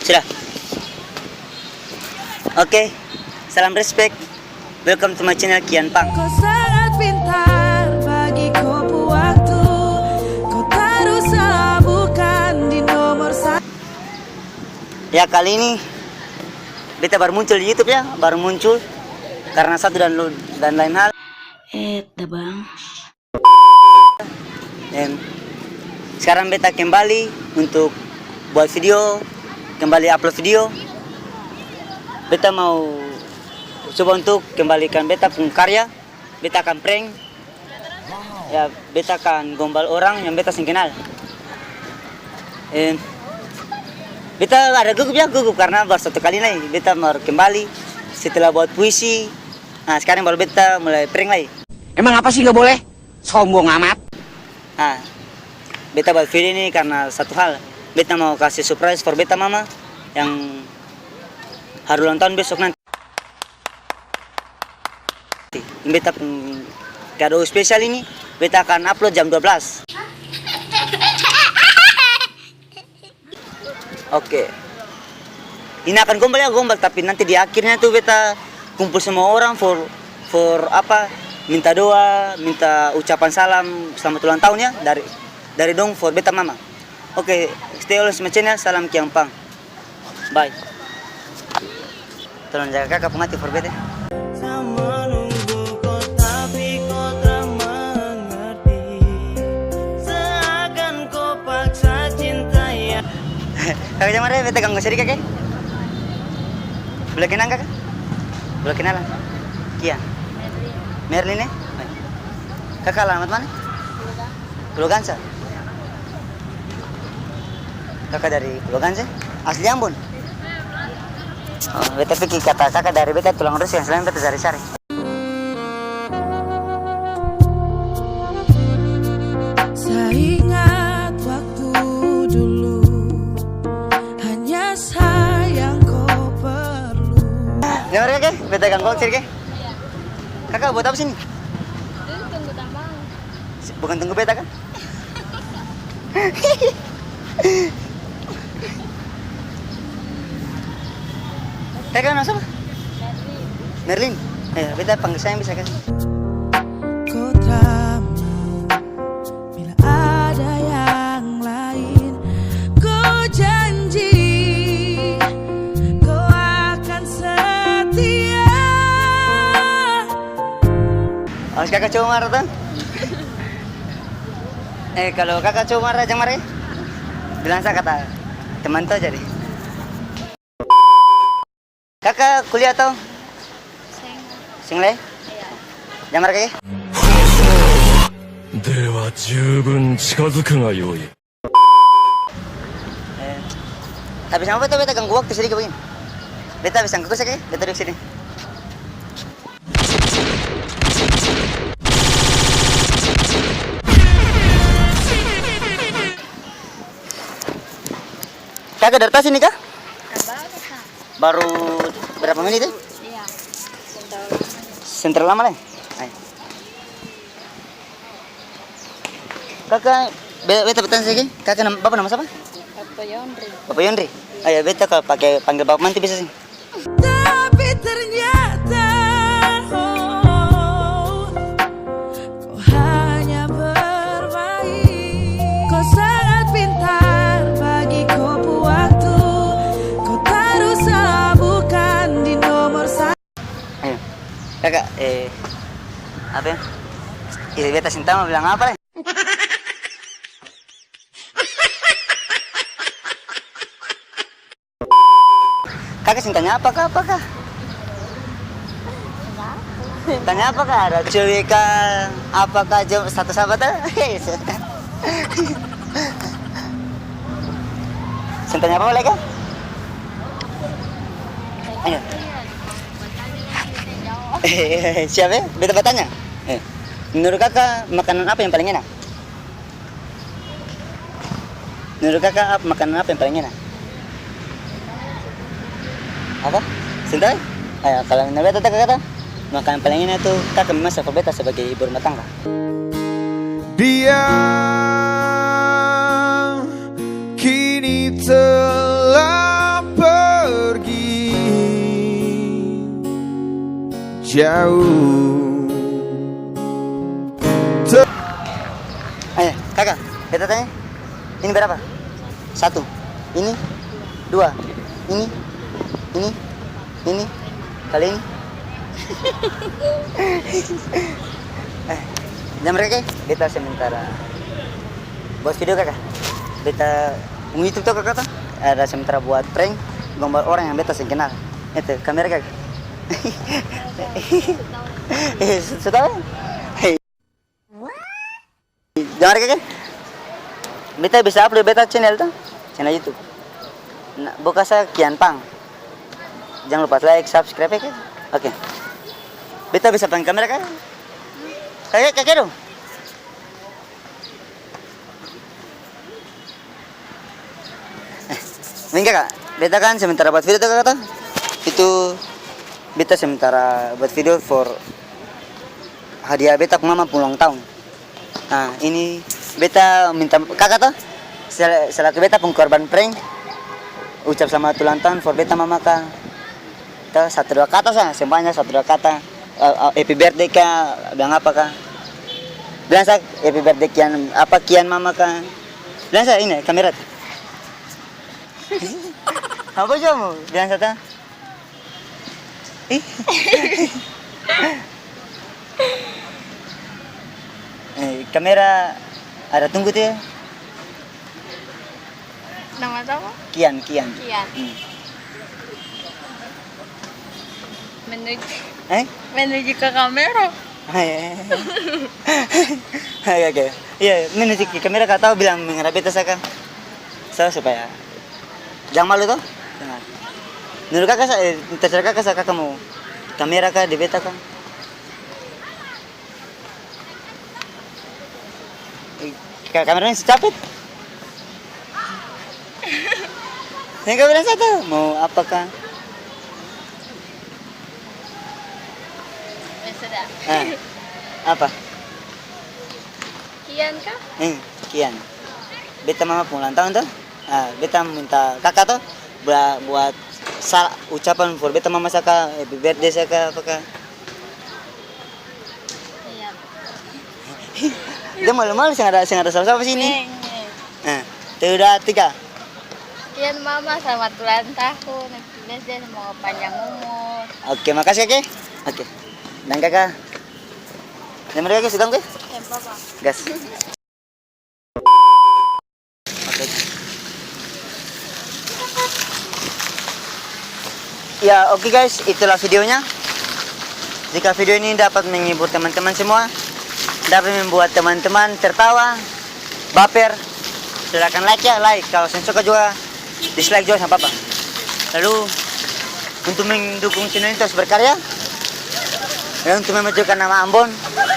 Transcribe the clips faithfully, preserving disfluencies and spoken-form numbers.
Sudah. Oke, salam respect. Welcome to my channel, Kian Pang. Ko sangat pintar bagi ko pu waktu, ko taru salah bukan di nomor sa- Ya, kali ini beta baru muncul di YouTube ya, baru muncul karena satu dan lu-, dan lain hal. Eh, dah, Bang. Em, sekarang beta kembali untuk buat video, kembali upload video. Beta mau coba untuk kembalikan beta pung karya. Beta akan prank. Ya, beta akan gombal orang yang beta seng kenal. Em, beta ada gugup ya, gugup karena baru satu kali lai beta baru kembali setelah buat puisi. Nah, sekarang baru beta mulai prank lai. Emang apa sih nggak boleh? Sombong amat. Nah, beta buat video ini karena satu hal. Beta mau kasih surprise for beta mama yang hari ulang tahun besok nanti. Beta pung kado spesial ini, beta akan upload jam dua belas. Oke. Ini akan gombal ya, gombal, tapi nanti di akhirnya tuh beta kumpul semua orang for, for apa, minta doa, minta ucapan salam selamat ulang tahun ya dari, dari dong for beta mama. Oke, stay always my channel, salam Kiampang. Bye. Tolong jaga kaka pung hati for beta. Sa menunggu ko, tapi ko tra mengerti. Seakan ko paksa cinta yang Kaka jang mara e, beta ganggu sadiki kaka e. Boleh kenal kaka? Boleh kenalan? Kian. Merlin. Merlin e? Baik. Kaka alamat mana? Pulau Gansa. Kaka dari Pulau Gansa? Asli Ambon? Oh, beta pikir kata kaka dari beta tulang rusuk yang selama beta cari-cari. Sa ingat waktu dulu, hanya sayang ko perlu. Dengar kaka e? Beta ganggu kaka sadiki. Kaka buat apa sini? Duduk tunggu tamang. Bukan tunggu beta ka? Kaka nama sapa? Merlin. Merlin? Eh, beta panggil sayang bisa ka? Ko tra mau bila ada yang lain. Ko janji ko akan setia. Awas kaka cuma marah to. Eh, kalo kaka cowok marah, jang marah e. Bilang sa kata teman to jadi. Kaka kuliah to? Seng. Seng lai? Iya. Jang marah kaka e. では十分近づくがよい。 Eh, tapi sama beta, beta ganggu waktu sadiki bagini. Beta bisa angka kusa kaka e? Beta dudu sini. Kaka dari tadi sini ka? Baru, Kak. Baru berapa menit e? Iya. Seng terlalu lama lai. Ayo. Kaka, be-, beta bertanya sadiki, kaka nam-, bapa nama sapa? Bapa Yonri. Bapa Yonri? Ayo, beta kalo pake panggil bapa mantu bisa seng? Tapi ternyata, oh, kau hanya bermain. Kau sangat pintar bagi kau pu waktu. Kau taruh salah bukan di nomor sa- Ayo. Kaka, eh, apa ya? Ih, beta seng tau mo bilang apa lai. Kaka seng tanya apa ka, apa ka? Tanya apa ka? Ada cewek ka? Apa ka? Jawab satu sahabat, eh? Seng tanya apa lai ka? Ayo. Siap, eh? Beta batanya. Eh, menurut kaka, makanan apa yang paling enak? Menurut kaka, ap-, makanan apa yang paling enak? Apa? Seng tau, eh? Ayo, kalo menurut beta, kaka tau, makanan paling enak itu kaka memasak for beta sebagai ibu rumah tangga. Dia kini telah Jauh. Te- Eh, kaka, beta tanya, ini berapa? Satu. Ini? Dua. Ini? Ini? Ini? Kali ini? Eh, jang mereka, beta sementara buat video, kaka. Beta pung YouTube to, kaka, to. Ada sementara buat prank, gombal orang yang beta seng kenal. Itu, kamera, kaka. Eh, su-, su tau? Hei. Jang lari, kaka. Beta bisa upload beta channel to, channel YouTube. Nah, buka sa Kian Pang. Jang lupa like, subscribe, ya, kaka. Oke. Beta bisa pake kamera, kaka? Kaka, kaka dong. Mingga, kaka, beta kan sementara buat video to, kaka, to. Itu beta sementara buat video for hadiah beta pung mama pung ulang tahun. Nah, ini beta minta kaka to, sel-, selaku beta pung korban prank, ucap selamat ulang tahun for beta mama ka. To, satu dua kata sa, seng banya, satu dua kata. Eh, eh, happy birthday ka, bilang apa ka. Bilang sa, "Happy birthday Kian, apa, Kian mama ka." Bilang sa, ini, kamera. Apa jua mo bilang sa ta? Ih. Eh, kamera ada tunggu tu ya. Nama siapa? Kian, Kian. Kian. Hmm. Menuju, eh? Menuju ke kamera. Hai. Hai, oke. Iya, menuju ke kamera, kata bilang menghadap beta sa ka. So, supaya jang malu to. Nah. Menurut kaka sa, eh, terserah kaka sa, kaka mo kamera ka di beta ka. Eh, ka-, kameramen su capek. Seng ka bilang satu, mau apa ka? Ya sudah. Ah, apa? Kian ka? Eh, Kian. Beta mama pung ulang tahun to. Ah, beta minta kaka to, bua-, buat sa-, ucapan for beta mama sa ka, happy birthday sa ka, apa ka. Iya. Dia malu-malu, seng ada, seng ada sapa-sapa sini. Neng, neng. Eh, tiga, dua, tiga. Kian mama, selamat ulang tahun, happy birthday, semoga panjang umur. Oke, makasih, oke. Oke. Dan kaka. Dan mereka sudah, oke? Seng apa-apa. Gas. Ya, oke guys, itulah videonya. Jika video ini dapat menghibur teman-teman semua, dapat membuat teman-teman tertawa, baper, silakan like ya, like. Kalau seng suka juga, dislike juga, seng apa-apa. Lalu, untuk mendukung channel ini terus berkarya, dan untuk memajukan nama Ambon,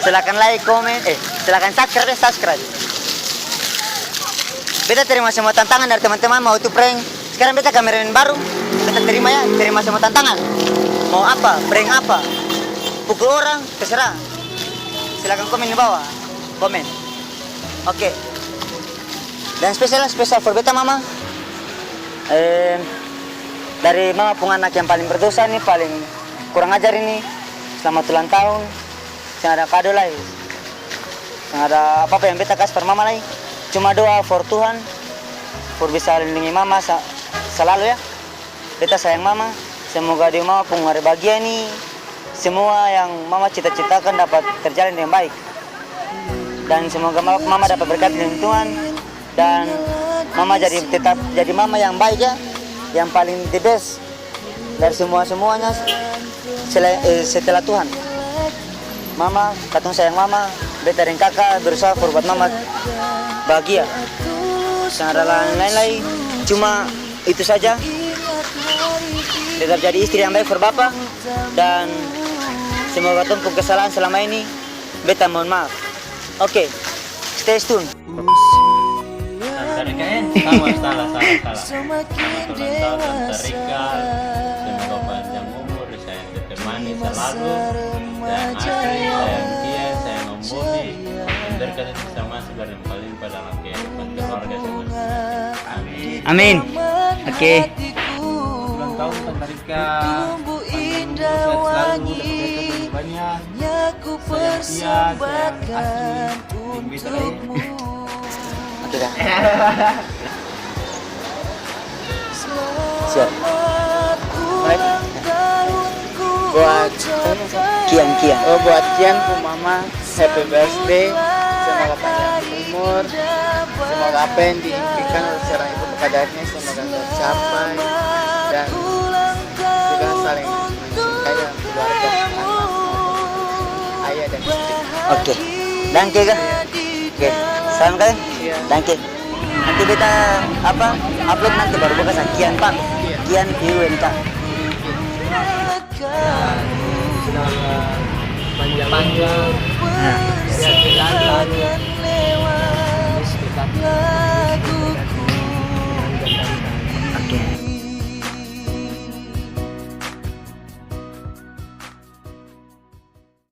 silakan like, komen, eh, silakan subscribe, eh, subscribe. Beta terima semua tantangan dari teman-teman, mau itu prank. Sekarang beta kameramen baru, beta terima ya, terima semua tantangan. Mau apa, prank apa, pukul orang, terserah. Silakan komen di bawah, komen. Oke. Dan spesial, spesial for beta mama. Eh, dari mama pung anak yang paling berdosa nih, paling kurang ajar ini. Selamat ulang tahun. Seng ada kado lai. Seng ada apa-apa yang beta kas par mama lai. Cuma doa for Tuhan, for bisa lindungi mama sa-, salalu ya. Beta sayang mama, semoga di mama pung hari bahagia ini, semua yang mama cita-citakan dapat terjalin dengan baik. Dan semoga ma-, mama dapat berkat dari Tuhan, dan mama jadi, tetap jadi mama yang baik ya, yang paling the best dari semua-semuanya selain, eh, setelah Tuhan. Mama, katong sayang mama, beta deng kaka berusaha for buat mama bahagia. Seng ada lain-lain lai, cuma itu saja. Tetap jadi istri yang baik for bapa, dan semoga katong pung kesalahan selama ini, beta mohon maaf. Oke, stay tune. Tarika, eh? Salah, salah, salah, salah. Selamat ulang tahun, Tarika. Semoga panjang umur, disayang ditemani selalu. Sayang Asri, sayang Tia, sayang Om Bobi. Dan berkat itu sama sebar yang paling pada dalam kehidupan keluarga semua. Amin. Amin. Oke. Ulang tahun, Tarika. Panjang umur, sehat selalu, dapat Persembahkan untukmu. Oke, Kak. Siap. Mulai. Buat Kian, Kian. Oh, buat Kian pung mama, happy birthday. Semoga panjang umur. Semoga apa yang diimpikan oleh seorang ibu kepadanya semoga tercapai. Dan kita saling mencintai dalam keluarga, anak, ayah dan istri. Oke. Danke, Kak. Oke. Salam, Kak. Iya. Danke. Nanti beta, apa, upload nanti baru beta kasih Kian, Pak. Iya. Kian P U N K. Semoga panjang umur, sehat selalu,